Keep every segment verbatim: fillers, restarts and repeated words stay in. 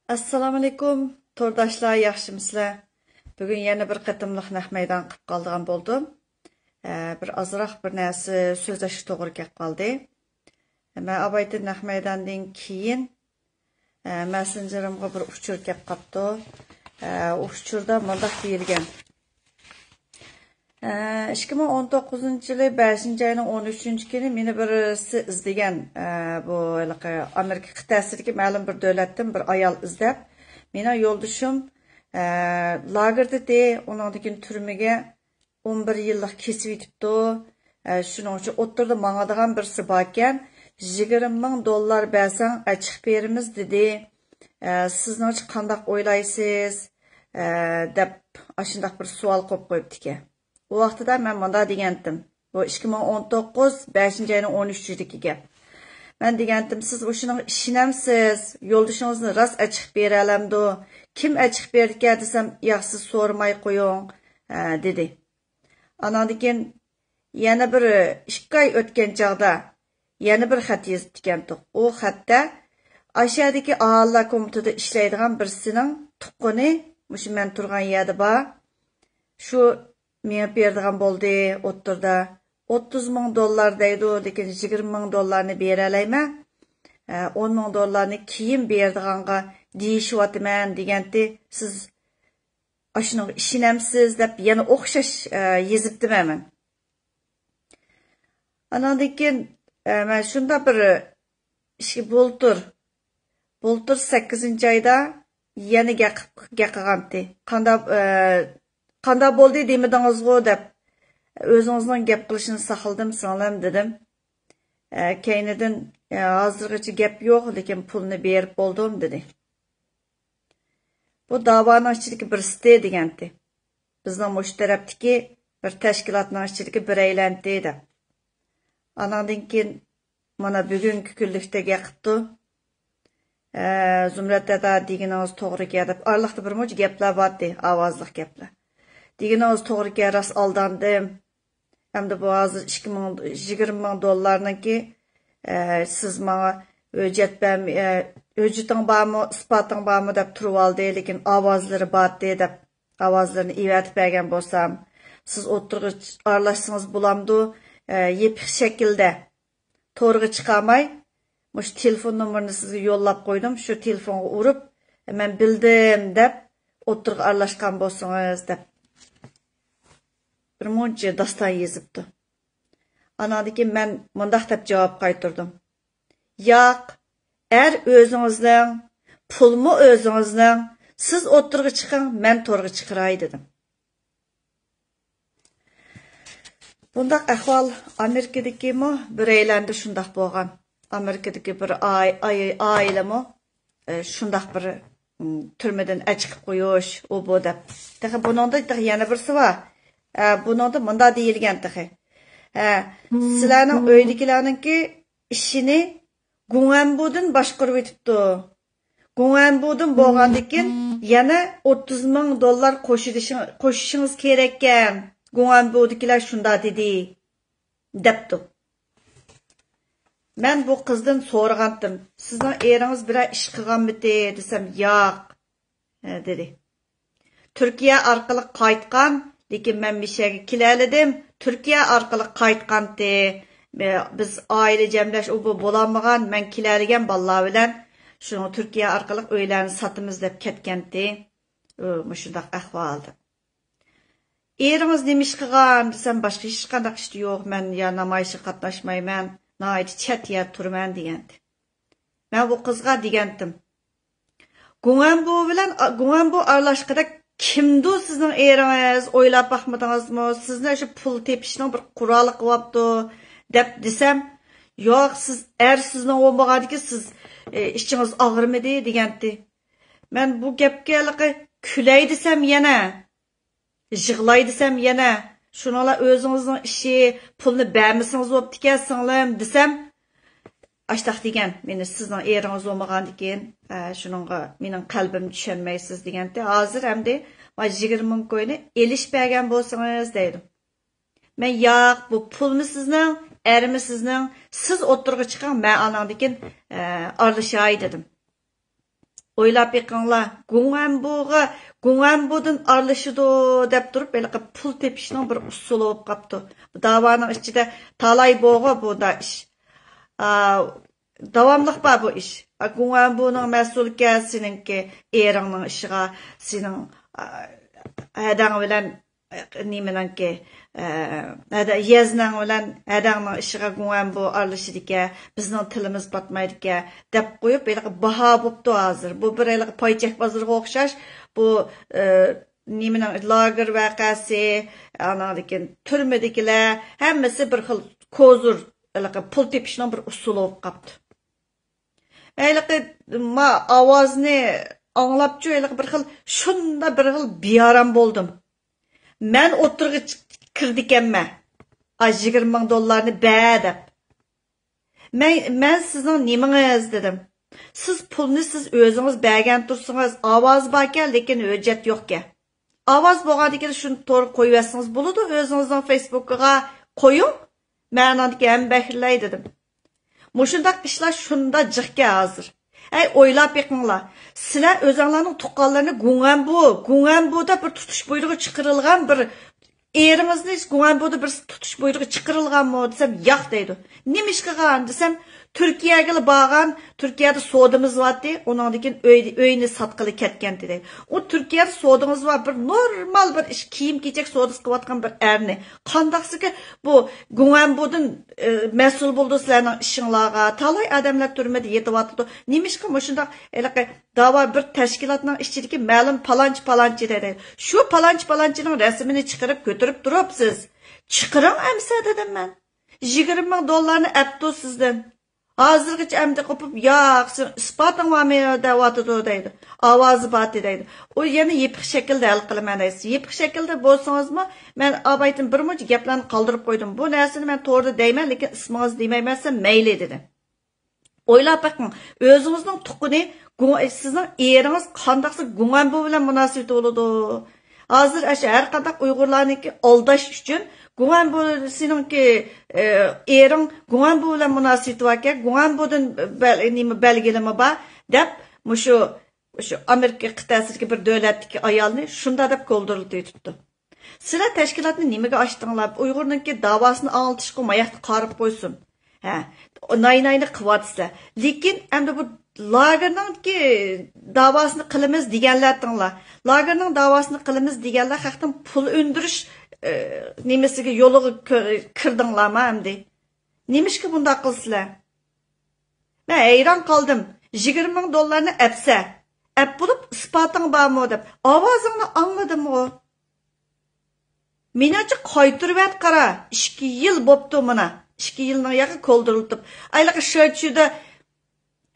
ئەسسالامۇئەلەيكۇم، تورداشلار، ياخشىمۇسىلەر؟ بۈگۈن يەنە بىر قېتىملىق نەق مەيدان قىلىپ قالىدىغان بولدۇم. ئە، بىر ئازراق بىر نەرسە سۆزلەشكە توغرا كەپ قالدى. مەن ئاۋايتىن نەق مەيداندىن كېيىن، ئە، مەسسېنجېرىمغا بىر ئۇچۇر كەپ قاپتۇ. ئە، ئۇ ئۇچۇردا مۇنداق دېيىلگەن. ئىككى مىڭ ئون توققۇزىنچى يىلى بەشىنچى ئاينىڭ ئون ئۈچىنچى كۈنى مېنى بىرسى ئىزدىگەن. بۇ ھېلىقى ئامېرىكا قىتئەسىدىكى مەلۇم بىر دۆلەتتىن بىر ئايال ئىزدەپ، مېنىڭ يولدىشىم لاگېردىتى، ئۇنىڭدىن كېيىن تۈرمىگە ئون بىر يىللىق كېسىۋېتىپتۇ. شۇنىڭ ئۈچۈن ئوتتۇرىدا ماڭىدىغان بىرسى باركەن، يىگىرمە مىڭ دوللار بەرسەڭ ئاچىقىپ بېرىمىز دېدى. سىزنىڭچە قانداق ئويلايسىز؟ دەپ ئاشۇنداق بىر سوئال قويۇپ قويۇپتىكەن. ئۇ ۋاقتىدا مەن مۇنداق دېگەنتىم. بۇ ئىككى مىڭ ئون توققۇز، بەشىنچى ئاينىڭ ئون ئۈچىدىكى گەپ. مەن دېگەنتىم، سىز ئۇشۇنىڭغا ئىشىنەمسىز؟ يولدىشىڭىزنى راست ئاچىقىپ بېرەلەمدۇ؟ كىم ئاچىقىپ بېرىدىكەن دېسەم، ياق، سىز سورىماي قويۇڭ، دېدى. ئاناندىن كېيىن يەنە بىر ئىككى ئاي ئۆتكەن چاغدا يەنە بىر خەت يېزىپتىكەنتۇق. ئۇ خەتتە ئاشەدىكى ئاھالىلەر كومىتېتىدا ئىشلەيدىغان بىرسىنىڭ تۇغقىنى مۇشۇ مەن تۇرغان يەردە بار. شۇ مېڭىپ بېرىدىغان بولدى ئوتتۇرىدا. ئوتتۇز مىڭ دوللار دەيدۇ، لېكىن يىگىرمە مىڭ دوللارنى بېرەلەيمەن. ئون مىڭ دوللارنى كېيىن بېرىدىغانغا دېيىشىۋاتىمەن دېگەنتى. سىز ئاشۇنىڭغا ئىشىنەمسىز دەپ يەنە ئوخشاش، ئە، يېزىپتىمەن مەن. ئاناندىن كېيىن، ئە، مەن شۇنداق بىر ئىشكە بۇلتۇر، بۇلتۇر سەككىزىنچى ئايدا يەنە گەق-، گەپ قىلغانتى. قانداق، ئە، قانداق بولدى دېمىدىڭىزغۇ دەپ. ئۆزىڭىزنىڭ گەپ قىلىشىنى ساقلىدىم، سىڭلىم، دېدىم. ئە، كەينىدىن، ئە، ھازىرغىچە گەپ يوق، لېكىن پۇلنى بېرىپ بولدۇم، دېدى. بۇ داۋانىڭ ئىچىدىكى بىرسىتى دېگەنتى. بىزنىڭ مۇشۇ تەرەپتىكى بىر تەشكىلاتنىڭ ئىچىدىكى بىرەيلەنتى دەپ. ئاناندىن كېيىن مانا بۈگۈنكى كۈنلۈكتە گەپ قىپتۇ. ھە، زۇمرەت دادا دېگىنىڭىز توغرىكەن دەپ ئارىلىقتا بىر مۇنچە گەپلەر بارتى، ئاۋازلىق گەپلەر. دېگىنىڭىز توغرىكەن، راست ئالداندىم. ئەمدى بۇ ھازىر ئىككى مىڭ، يىگىرمە مىڭ دوللارنىڭكى، ئە، سىز ماڭا ھۆججەت بەرمە-، ئە، ھۆججىتىڭ بارمۇ، ئىسپاتىڭ بارمۇ دەپ تۇرۇۋالدى، لېكىن ئاۋازلىرى بارتى دەپ ئاۋازلىرىنى ئېۋەتىپ بەرگەن بولسام، سىز ئوتتۇرىغا ئارىلاشسىڭىز بولامدۇ؟ ئە، يېپىق شەكىلدە تورغا چىقارماي، مۇشۇ تېلېفون نومۇرىنى سىزگە يوللاپ قويدۇم، شۇ تېلېفونغا ئۇرۇپ، مەن بىلدىم دەپ، ئوتتۇرىغا ئارىلاشقان بولسىڭىز دەپ بىر مۇنچە داستان يېزىپتۇ. ئاناندىن كېيىن مەن مۇنداق دەپ جاۋاب قايتۇردۇم. ياق، ئەر ئۆزىڭىزنىڭ، پۇلمۇ ئۆزىڭىزنىڭ، سىز ئوتتۇرىغا چىقىڭ، مەن تورغا چىقىراي دېدىم. بۇنداق ئەھۋال ئامېرىكىدىكىمۇ بىرەيلەندە شۇنداق بولغان. ئامېرىكىدىكى بىر ئاي-، ئاي-، ئائىلىمۇ، ئە، شۇنداق بىر، م، تۈرمىدىن ئەچىقىپ قويۇش، ئۇ بۇ دەپ. تېخى بۇنىڭدا تېخى يەنە بىرسى بار. ئە، بۇنىڭدا مۇنداق دېيىلگەن تېخى. ھە، سىلەرنىڭ ئۆيدىكىلەرنىڭكى ئىشىنى گۇڭئەنبۇدىن باشقۇرۇۋېتىپتۇ. گۇڭئەنبۇدىن بولغاندىكىن يەنە ئوتتۇز مىڭ دوللار قوشۇلۇشىڭ-، قوشۇشىڭىز كېرەككەن. گۇڭئەنبۇدىكىلەر شۇنداق دېدى، دەپتۇ. مەن بۇ قىزدىن سورىغانتىم، سىزنىڭ ئېرىڭىز بىرەر ئىش قىلغانمىتى دېسەم، ياق، دېدى. تۈركىيە ئارقىلىق قايتقان، لېكىن مەن مىشەگە كېلەلىدىم. تۈركىيە ئارقىلىق قايتقانتى. بىز ئائىلە جەملەش ئۇ بۇ بولالمىغان، مەن كېلەلىگەن بالىلار بىلەن. شۇنىڭ تۈركىيە ئارقىلىق ئۆيلەرنى ساتىمىز دەپ كەتكەنتى. ئۇ مۇشۇنداق ئەھۋالدا. ئېرىڭىز نېمە ئىش قىلغان دېسەم، باشقا ھېچقانداق ئىشتا يوق، مەن يا نامايىشقا قاتناشمايمەن، ناھايىتى چەت يەردە تۇرىمەن دېگەنتى. مەن بۇ قىزغا دېگەنتىم، گۇڭئەنبۇ بىلەن، گۇڭئەنبۇ ئارىلاشقىدەك كىمدۇ سىزنىڭ ئېرىڭىز؟ ئويلاپ باقمىدىڭىزمۇ؟ سىزنى شۇ پۇل تېپىشنىڭ بىر قورالى قىلىۋاپتۇ، دەپ دېسەم، ياق، سىز ئەر سىزنىڭ بولمىغاندىكىن سىز، ئى، ئىچىڭىز ئاغرىمىدى دېگەنتى. مەن بۇ گەپكە ھېلىقى كۈلەي دېسەم يەنە، يىغلاي دېسەم يەنە، شۇنىڭلا ئۆزىڭىزنىڭ ئىشى، پۇلنى بەرمىسىڭىز بوپتىكەن سىڭلىم دېسەم، ئاشتاق دېگەن، مېنى سىزنىڭ ئېرىڭىز بولمىغاندىكىن، ئە، شۇنىڭغا مېنىڭ قەلبىم چۈشەنمەيسىز دېگەنتى. ھازىر ئەمدى ما يىگىرمە مىڭ كوينى ئېلىش بەرگەن بولسىڭىز دەيدۇ. مەن ياق، بۇ پۇلمۇ سىزنىڭ، ئەرمۇ سىزنىڭ، سىز ئوتتۇرىغا چىقىڭ، مەن ئاناندىكىن، ئە، ئارىلىشاي دېدىم. ئويلاپ بېقىڭلار، گۇڭئەنبۇغا، گۇڭئەنبۇدىن ئارىلىشىدۇ دەپ تۇرۇپ، ھېلىقى پۇل تېپىشنىڭ بىر ئۇسۇلى بولۇپ قاپتۇ. بۇ داۋانىڭ ئىچىدە تالاي بوغۇ بۇ دا ئىش. ئا، داۋاملىق بار بۇ ئىش. ئا، گۇڭئەنبۇنىڭ مەسئۇلكەن سېنىڭكى ئېرىڭنىڭ ئىشىغا، سېنىڭ، ئا، ھەدەڭ بىلەن، ئا، نېمىنىڭكى، ئا، ھەدە-، يەزنىڭ بىلەن ھەدەڭنىڭ ئىشىغا گۇڭئەنبۇ ئارىلىشىدىكەن، بىزنىڭ تىلىمىز پاتمايدىكەن، دەپ قويۇپ، ھېلىقى باھا بوپتۇ ھازىر. بۇ بىر ھېلىقى پايچەك بازىرىغا ئوخشاش. بۇ، ئا، نېمىنىڭ، لاگېر ۋەقەسى، ئاناندىن كېيىن تۈرمىدىكىلەر، ھەممىسى بىر خىل كوزۇر، ھېلىقى پۇل تېپىشنىڭ بىر ئۇسۇلى بولۇپ قاپتۇ. ھېلىقى ما ئاۋازنى ئاڭلاپچۇ، ھېلىقى بىر خىل، شۇنداق بىر خىل بىئارام بولدۇم. مەن ئوتتۇرىغا چىق-، كىرىدىكەنمەن. ئا، يىگىرمە مىڭ دوللارنى بەر دەپ. مەن، مەن سىزنىڭ نېمىڭىز دېدىم. سىز پۇلنى سىز ئۆزىڭىز بەرگەن تۇرسىڭىز، ئاۋازى باركەن، لېكىن ھۆججەت يوقكەن. ئاۋاز بولغاندىكىن شۇنى تورغا قويۇۋەتسىڭىز بولىدۇ، ئۆزىڭىزنىڭ فېيسبۇكىغا قويۇڭ. مەن ئاندىكىن ھەممە بەھرىلەي دېدىم. مۇشۇنداق ئىشلار شۇنداق جىقكەن ھازىر. ھەي، ئويلاپ بېقىڭلار. سىلەر ئۆزۈڭلارنىڭ تۇغقانلىرىنى گۇڭئەنبۇ، گۇڭئەنبۇ دەپ بىر تۇتۇش بۇيرۇقى چىقىرىلغان بىر ئېرىڭىزنى گۇڭئەنبۇدا بىر تۇتۇش بۇيرۇقى چىقىرىلغانمۇ دېسەم، ياق دەيدۇ. نېمە ئىش قىلغان دېسەم، تۈركىيەگىلا بارغان، تۈركىيەدە سودىمىز بارتتى، ئۇنىڭدىن كېيىن ئۆي، ئۆينى ساتقىلى كەتكەنتى دەيدۇ. ئۇ تۈركىيەدە سودىڭىز بار، بىر نورمال بىر ئىش، كىيىم-كېچەك سودىسى قىلىۋاتقان بىر ئەرنى قانداقسىكى بۇ گۇڭئەنبۇدىن، ئى، مەسئۇل بولىدۇ سىلەرنىڭ ئىشىڭلارغا؟ تالاي ئادەملەر تۈرمىدە يېتىۋاتىدۇ. نېمىشقا مۇشۇنداق ھېلىقى داۋا بىر تەشكىلاتنىڭ ئىچىدىكى مەلۇم پالانچى پالانچى دەيدۇ. شۇ پالانچى پالانچىنىڭ رەسىمىنى چىقىرىپ كۆتۈرۈپ تۇرۇپسىز. چىقىرىڭ ئەمسە دېدىم مەن. يىگىرمە مىڭ دوللارنى ئەپتۇ سىزدىن. ھازىرغىچە ئەمدى قوپۇپ، ياق، سېنىڭ ئىسپاتىڭ بارمۇ دەۋاتىدۇ دەيدۇ. ئاۋازى بارتى دەيدۇ. ئۇ يەنە يېپىق شەكىلدە ھەل قىلىمەن دەيسىز. يېپىق شەكىلدە بولسىڭىزمۇ، مەن ئابايتىن بىر مۇنچە گەپلەرنى قالدۇرۇپ قويدۇم. بۇ نەرسىنى مەن توردا دەيمەن، لېكىن ئىسمىڭىزنى دېمەيمەن دېسەم، مەيلى دېدى. ئويلاپ بېقىڭ، ئۆزىڭىزنىڭ تۇغقىنى، گۇڭ-، سىزنىڭ ئېرىڭىز قانداقسا گۇڭئەنبۇ بىلەن مۇناسىۋىتى بولىدۇ؟ ھازىر ئاشۇ ھەر قانداق ئۇيغۇرلارنىڭكى ئالداش ئۈچۈن گۇڭئەنبۇ سېنىڭكى، ئە، ئېرىڭ گۇڭئەنبۇ بىلەن مۇناسىۋىتى باركەن، گۇڭئەنبۇدىن بەل-، نېمە بەلگىلىمە بار دەپ، مۇشۇ، مۇشۇ ئامېرىكا قىتئەسىدىكى بىر دۆلەتتىكى ئايالنى شۇنداق دەپ كولدۇرلىتىۋېتىپتۇ. سىلەر تەشكىلاتنى نېمىگە ئاچتىڭلار؟ ئۇيغۇرنىڭكى داۋاسىنى ئاڭلىتىشقۇ، ماياقتا قارىپ قويسۇن. ھە، نايناينى قىلىۋاتىسىلەر. لېكىن ئەمدى بۇ لاگېرنىڭكى داۋاسىنى قىلىمىز دېگەنلەر تىڭلا. لاگېرنىڭ داۋاسىنى قىلىمىز دېگەنلەر خەقتىن پۇل ئۈندۈرۈش، ئى، نېمىسىگە، يولىغا كۆ-، كىردىڭلارما ئەمدى؟ نېمىشقا بۇنداق قىلىسىلەر؟ مەن ھەيران قالدىم. يىگىرمە مىڭ دوللارنى ئەپسە، ئەپ بولۇپ ئىسپاتىڭ بارمۇ دەپ ئاۋازىڭنى ئاڭلىدىمغۇ. مېنىڭچە قايتۇرۇۋەت قارا، ئىككى يىل بوپتۇ مانا. ئىككى يىلنىڭ ياقى كولدۇرلىتىپ. ئايلىقى شۆچۈدە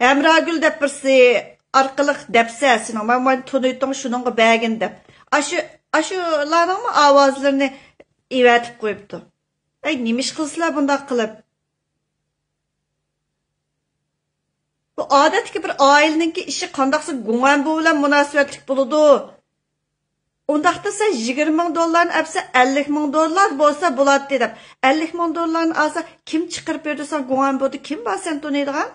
ھەمراگۈل دەپ بىرسى ئارقىلىق دەپسە سېنىڭ، مانا مانا تونۇيتۇڭ شۇنىڭغا بەرگىن دەپ. ئاشۇ، ئاشۇلارنىڭمۇ ئاۋازلىرىنى ئېۋەتىپ قويۇپتۇ. ئەي، نېمە ئىش قىلسىلەر بۇنداق قىلىپ؟ بۇ ئادەتتىكى بىر ئائىلىنىڭكى ئىشى قانداقسا گۇڭئەنبۇ بىلەن مۇناسىۋەتلىك بولىدۇ؟ ئۇنداقتا سەن يىگىرمە مىڭ دوللارنى ئەپسە، ئەللىك مىڭ دوللار بولسا بولاتتى دەپ. ئەللىك مىڭ دوللارنى ئالسا، كىم چىقىرىپ بېرىدۇ ساڭا؟ گۇڭئەنبۇدا كىم بار سەن تونۇيدىغان؟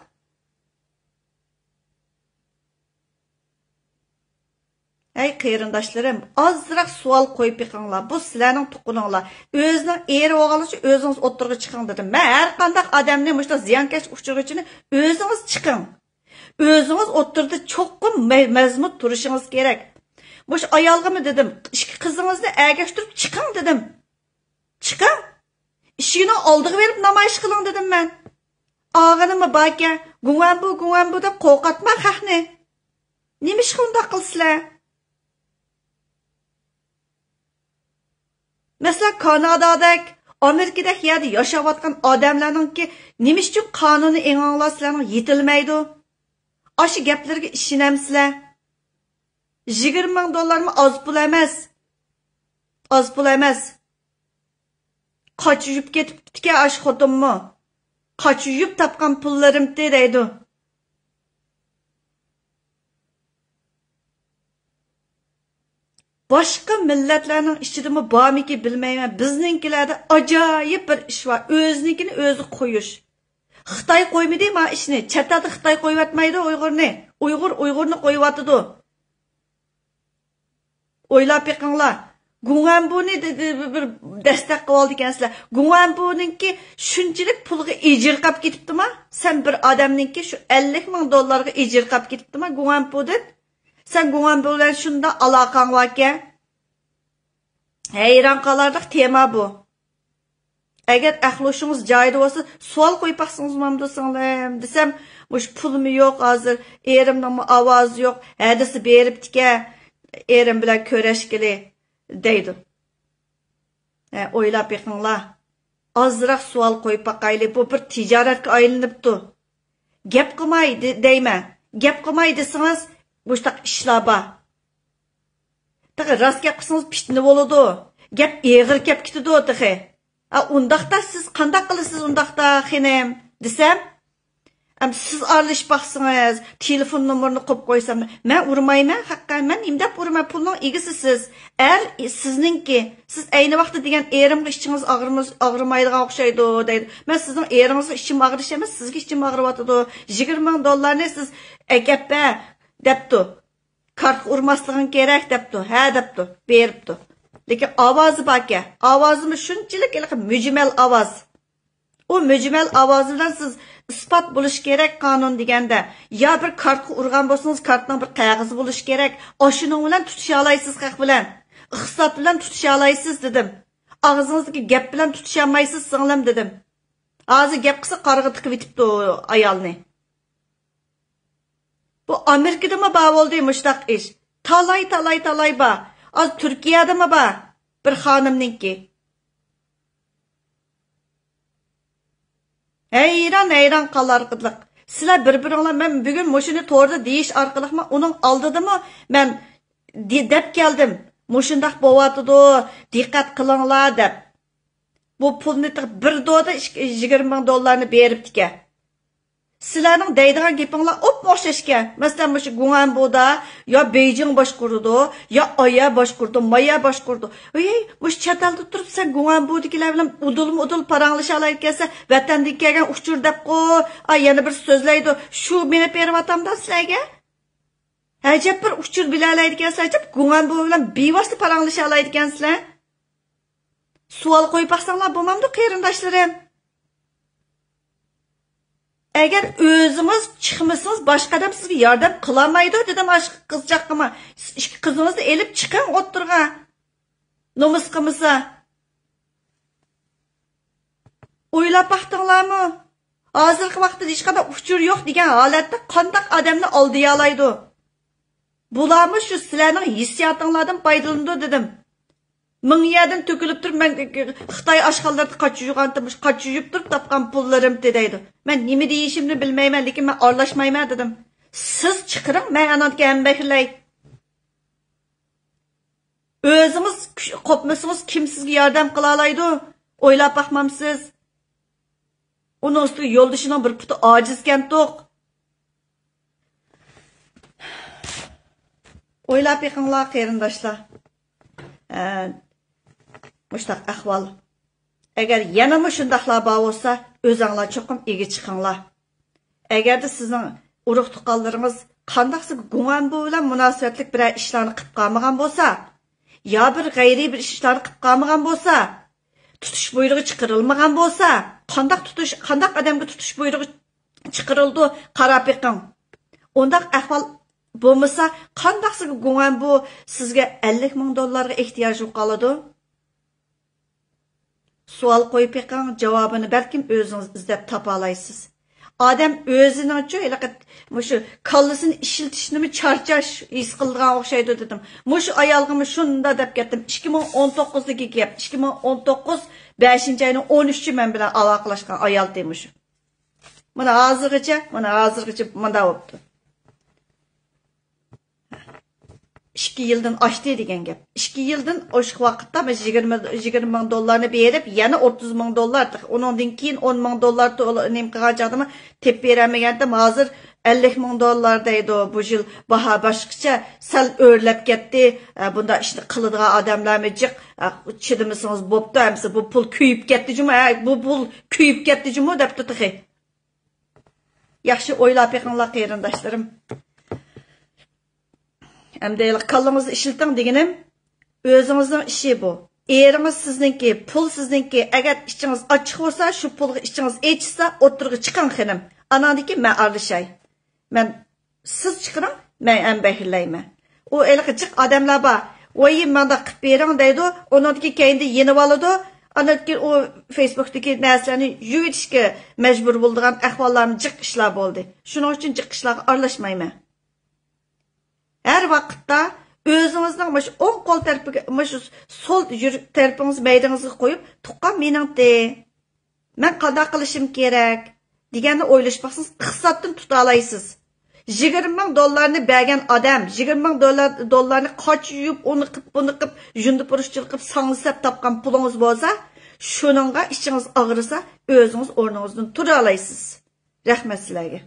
ھەي قېرىنداشلىرىم، ئازراق سوئال قويۇپ بېقىڭلار. بۇ سىلەرنىڭ تۇغقىنىڭلار. ئۆزىنىڭ ئېرى بولغانلىقى ئۈچۈن ئۆزىڭىز ئوتتۇرىغا چىقىڭ دېدىم. مەن ھەر قانداق ئادەمنى مۇشۇنداق زىيانكەشلىك ئۇچرىغۇچىنى ئۆزىڭىز چىقىڭ. ئۆزىڭىز ئوتتۇرىدا چوقۇم مە-، مەزمۇت تۇرۇشىڭىز كېرەك. مۇشۇ ئايالغىمۇ دېدىم، ئىككى قىزىڭىزنى ئەگەشتۈرۈپ چىقىڭ دېدىم. چىقىڭ. ئىشىكنىڭ ئالدىغا بېرىپ نامايىش قىلىڭ دېدىم مەن. ئاغىنىمۇ باركەن، گۇڭۋەنبۇ، گۇڭۋەنبۇ دەپ قورقاتما خەقنى. نېمىشقا ئۇنداق قىلىسىلەر؟ مەسىلەن، كانادادەك، ئامېرىكىدەك يەردە ياشاۋاتقان ئادەملەرنىڭكى نېمە ئۈچۈن قانۇنى ئېڭىڭلار سىلەرنىڭ يېتىلمەيدۇ؟ ئاشۇ گەپلىرىگە ئىشىنەمسىلەر؟ يىگىرمە مىڭ دوللارمۇ ئاز پۇل ئەمەس. ئاز پۇل ئەمەس. قاچا يۇيۇپ كېتىپتىكەن ئاشۇ خوتۇنمۇ. قاچا يۇيۇپ تاپقان پۇللىرىمتى دەيدۇ. باشقا مىللەتلەرنىڭ ئىچىدىمۇ بارمىكى بىلمەيمەن، بىزنىڭكىلەردە ئاجايىپ بىر ئىش بار، ئۆزىنىڭكىنى ئۆزى قويۇش. خىتاي قويمىدى ما ئىشنى. چەت ئەلدە خىتاي قويۇۋەتمەيدۇ ئۇيغۇرنى. ئۇيغۇر ئۇيغۇرنى قويۇۋاتىدۇ. ئويلاپ بېقىڭلار. گۇڭئەنبۇنى دە-، دە-، بىر دەستەك قىلىۋالىدىكەنسىلەر. گۇڭئەنبۇنىڭكى شۇنچىلىك پۇلغا ئېجىرقاپ كېتىپتىما؟ سەن بىر ئادەمنىڭكى شۇ ئەللىك مىڭ دوللارغا ئېجىرقاپ كېتىپتىما گۇڭئەنبۇدىن؟ سەن گۇڭئەنبۇ بىلەن شۇنداق ئالاقەڭ باركەن. ھەيران قالارلىق تېما بۇ. ئەگەر ئەقلى ھوشىڭىز جايىدا بولسا، سوئال قويۇپ باقسىڭىز بولمامدۇ سىڭلىم؟ دېسەم، مۇشۇ پۇلمۇ يوق ھازىر، ئېرىمنىڭمۇ ئاۋازى يوق، ھەدىسى بېرىپتىكەن، ئېرىم بىلەن كۆرۈشكىلى، دەيدۇ. ھە، ئويلاپ بېقىڭلار. ئازراق سوئال قويۇپ باقايلى، بۇ بىر تىجارەتكە ئايلىنىپتۇ. گەپ قىلماي دە-، دەيمەن. گەپ قىلماي دېسىڭىز، مۇشۇنداق ئىشلار بار. تېخى راست گەپ قىلسىڭىز پىتنە بولىدۇ. گەپ ئېغىر كەپ كېتىدۇ تېخى. ئا، ئۇنداقتا سىز قانداق قىلىسىز ئۇنداقتا خېنىم؟ دېسەم، ئەم، سىز ئارىلىشىپ باقسىڭىز، تېلېفون نومۇرىنى قويۇپ قويسام، مەن ئۇرمايمەن، خەققە، مەن نېمە دەپ ئۇرىمەن، پۇلنىڭ ئىگىسى سىز. ئەر سىزنىڭكى، سىز ئەينى ۋاقىتتا دېگەن ئېرىمغا ئىچىڭىز ئاغرىمىز-، ئاغرىمايدىغان ئوخشايدۇ، دەيدۇ. مەن سىزنىڭ ئېرىڭىزغا ئىچىم ئاغرىش ئەمەس، سىزگە ئىچىم ئاغرىۋاتىدۇ. يىگىرمە مىڭ دوللارنى سىز ئەكەپ بەر، دەپتۇ. كارتقا ئۇرماسلىقىڭ كېرەك دەپتۇ. ھە دەپتۇ. بېرىپتۇ. لېكىن ئاۋازى باركەن. ئاۋازىمۇ شۇنچىلىك ھېلىقى مۈجمەل ئاۋاز. ئۇ مۈجمەل ئاۋازى بىلەن سىز ئىسپات بولۇش كېرەك قانۇن دېگەندە. يا بىر كارتقا ئۇرغان بولسىڭىز، كارتنىڭ بىر قەغىزى بولۇش كېرەك. ئاشۇنىڭ بىلەن تۇتۇشالايسىز خەق بىلەن. ئىقتىساد بىلەن تۇتۇشالايسىز دېدىم. ئاغزىڭىزدىكى گەپ بىلەن تۇتۇشالمايسىز سىڭلىم دېدىم. ھازىر گەپ قىلسا قارىغا تىقىۋېتىپتۇ ئايالنى. بۇ ئامېرىكىدىمۇ بار بولدى مۇشۇنداق ئىش. تالاي، تالاي، تالاي بار. ھازىر تۈركىيەدىمۇ بار بىر خانىمنىڭكى. ھەيران، ھەيران قالارلىق. سىلەر بىر-بىرىڭلار، مەن بۈگۈن مۇشۇنى توردا دېيىش ئارقىلىقمۇ ئۇنىڭ ئالدىدىمۇ مەن دې-، دەپ كەلدىم. مۇشۇنداق بوۋاتىدۇ، دىققەت قىلىڭلار دەپ. بۇ پۇلنى تېخى بىر دودا ئىككى، يىگىرمە مىڭ دوللارنى بېرىپتىكەن. سىلەرنىڭ دەيدىغان گېپىڭلار ئوپمۇ ئوخشاشكەن. مەسىلەن، مۇشۇ گۇڭئەنبۇدا يا بېيجىڭ باشقۇرىدۇ، يا ئايا باشقۇرىدۇ، مايا باشقۇرىدۇ. ھېي، مۇشۇ چەت ئەلدە تۇرۇپ سەن گۇڭئەنبۇدىكىلەر بىلەن ئۇدۇلمۇ ئۇدۇل پاراڭلىشالايدىكەنسەن، ۋەتەندىن كەلگەن ئۇچۇر دەپقۇ، ئا، يەنە بىر سۆزلەيدۇ. شۇ مېڭىپ بېرىۋاتامدا سىلەرگە؟ ئەجەب بىر ئۇچۇر بىلەلەيدىكەنسىلەر، ئەجەب گۇڭئەنبۇ بىلەن بىۋاسىتە پاراڭلىشالايدىكەنسىلەر. سوئال قويۇپ باقساڭلار بولمامدۇ، قېرىنداشلىرىم؟ ئەگەر ئۆزىڭىز چىقمىسىڭىز، باشقا ئادەم سىزگە ياردەم قىلالمايدۇ، دېدىم ئاشۇ قىزچاققىمۇ. سىز ئىككى قىزىڭىزنى ئېلىپ چىقىڭ ئوتتۇرىغا. نومۇس قىلمىسا. ئويلاپ باقتىڭلارمۇ؟ ھازىرقى ۋاقىتتا ھېچقانداق ئۇچۇر يوق دېگەن ھالەتتە قانداق ئادەمنى ئالدىيالايدۇ؟ بۇلارمۇ شۇ سىلەرنىڭ ھېسسىياتىڭلاردىن پايدىلىنىدۇ دېدىم. مىڭ يەردىن تۆكۈلۈپ تۇرۇپ، مەن خىتاي ئاشخانىلىرىدا قاچا يۇغانتىم، قاچا يۇيۇپ تۇرۇپ تاپقان پۇللىرىمتى دەيدۇ. مەن نېمە دېيىشىمنى بىلمەيمەن، لېكىن مەن ئارىلاشمايمەن دېدىم. سىز چىقىرىڭ، مەن ئانىڭدىكى ھەممە خىلەي. ئۆزىڭىز كۈچ-، قوپمىسىڭىز، كىم سىزگە ياردەم قىلالايدۇ؟ ئويلاپ باقمامسىز؟ ئۇنىڭ ئۈستىگە يولدىشىنىڭ بىر پۇتى ئاجىزكەنتۇق. ئويلاپ بېقىڭلار، قېرىنداشلار. ئە، مۇشۇنداق ئەھۋال. ئەگەر يەنىمۇ شۇنداقلار بار بولسا، ئۆزۈڭلار چوقۇم ئىگە چىقىڭلار. ئەگەردە سىزنىڭ ئۇرۇق-تۇغقانلىرىڭىز قانداقسى گۇڭئەنبۇ بىلەن مۇناسىۋەتلىك بىرەر ئىشلارنى قىلىپ قالمىغان بولسا، يا بىر غەيرىي بىر ئىشلارنى قىلىپ قالمىغان بولسا، تۇتۇش بۇيرۇغى چىقىرىلمىغان بولسا، قانداق تۇتۇش، قانداق ئادەمگە تۇتۇش بۇيرۇغى چىقىرىلىدۇ، قاراپ بېقىڭ. ئۇنداق ئەھۋال بولمىسا، قانداقسى گۇڭئەنبۇ سىزگە ئەللىك مىڭ دوللارغا ئېھتىياجى قالىدۇ؟ سوئال قويۇپ بېقىڭ، جاۋابىنى بەلكىم ئۆزىڭىز ئىزدەپ تاپالايسىز. ئادەم ئۆزىنىڭچۇ ھېلىقى مۇشۇ كاللىسىنى ئىشلىتىشنىمۇ چارچاش ھېس قىلىدىغان ئوخشايدۇ دېدىم. مۇشۇ ئايالغىمۇ شۇنداق دەپ كەتتىم. ئىككى مىڭ ئون توققۇزدىكى گەپ. ئىككى مىڭ ئون توققۇز بەشىنچى ئاينىڭ ئون ئۈچى مەن بىلەن ئالاقىلەشكەن ئايالتى مۇشۇ. مانا ھازىرغىچە، مانا ھازىرغىچە مۇنداق بوپتۇ. ئىككى يىلدىن ئاشتى دېگەن گەپ. ئىككى يىلدىن ئاشۇ ۋاقىتتا مەن يىگىرمە، يىگىرمە مىڭ دوللارنى بېرىپ، يەنە ئوتتۇز مىڭ دوللار، ئۇنىڭدىن كېيىن ئون مىڭ دوللار تو-، نېمە قىلغان چاغدىمۇ تېپىپ بېرەلمىگەنتىم. ھازىر ئەللىك مىڭ دوللار دەيدۇ. بۇ يىل باھا باشقىچە، سەل ئۆرلەپ كەتتى. ئە، بۇنداق ئىشنى قىلىدىغان ئادەملەرمۇ جىق. ئە، چىدىمىسىڭىز بوپتۇ، ئەمىسە بۇ پۇل كۆيۈپ كەتتى جۇمۇ، ھە، بۇ پۇل كۆيۈپ كەتتى جۇمۇ دەپتۇ تېخى. ياخشى ئويلاپ بېقىڭلار، قېرىنداشلىرىم. ئەمدى كاللىڭىزنى ئىشلىتىڭ دېگىنىم، ئۆزىڭىزنىڭ ئىشى بۇ. ئېرىڭىز سىزنىڭكى، پۇل سىزنىڭكى. ئەگەر ئىچىڭىز ئاچچىق بولسا، شۇ پۇلغا ئىچىڭىز ئېچىشسا، ئوتتۇرىغا چىقىڭ خېنىم. ئاناندىن كېيىن مەن ئارىلىشاي. مەن، سىز چىقىرىڭ، مەن ھەم بەھرىلەيمەن. ئۇ ھېلىقى جىق ئادەملەر بار. ۋاي، مانداق قىلىپ بېرىڭ دەيدۇ. ئۇنىڭدىن كېيىن كەينىدىن يېنىۋالىدۇ. ئاندىن كېيىن ئۇ فېيسبۇكتىكى نەرسىلەرنى يۇيۇۋېتىشكە مەجبۇر بولىدىغان ئەھۋاللارمۇ جىق ئىشلار بولدى. شۇنىڭ ئۈچۈن جىق ئىشلارغا ئارىلاشمايمەن. ھەر ۋاقىتتا ئۆزىڭىزنىڭ مۇشۇ ئوڭ قول تەرىپىگە، مۇشۇ سول يۈرەك تەرىپىڭىز مەيدىڭىزگە قويۇپ، تۇغقان مېنىڭتى، مەن قانداق قىلىشىم كېرەك دېگەننى ئويلىشىپ باقسىڭىز، ئىقتىسادتىن تۇتالايسىز. يىگىرمە مىڭ دوللارنى بەرگەن ئادەم، يىگىرمە مىڭ دوللار، دوللارنى قاچا يۇيۇپ، ئۇنى قىپ، بۇنى قىپ، يۇندى پۇرۇشچىلىق قىپ، ساڭزا سەپ تاپقان پۇلىڭىز بولسا، شۇنىڭغا ئىچىڭىز ئاغرىسا، ئۆزىڭىز ئورنىڭىزدىن تۇرالايسىز. رەھمەت سىلەرگە.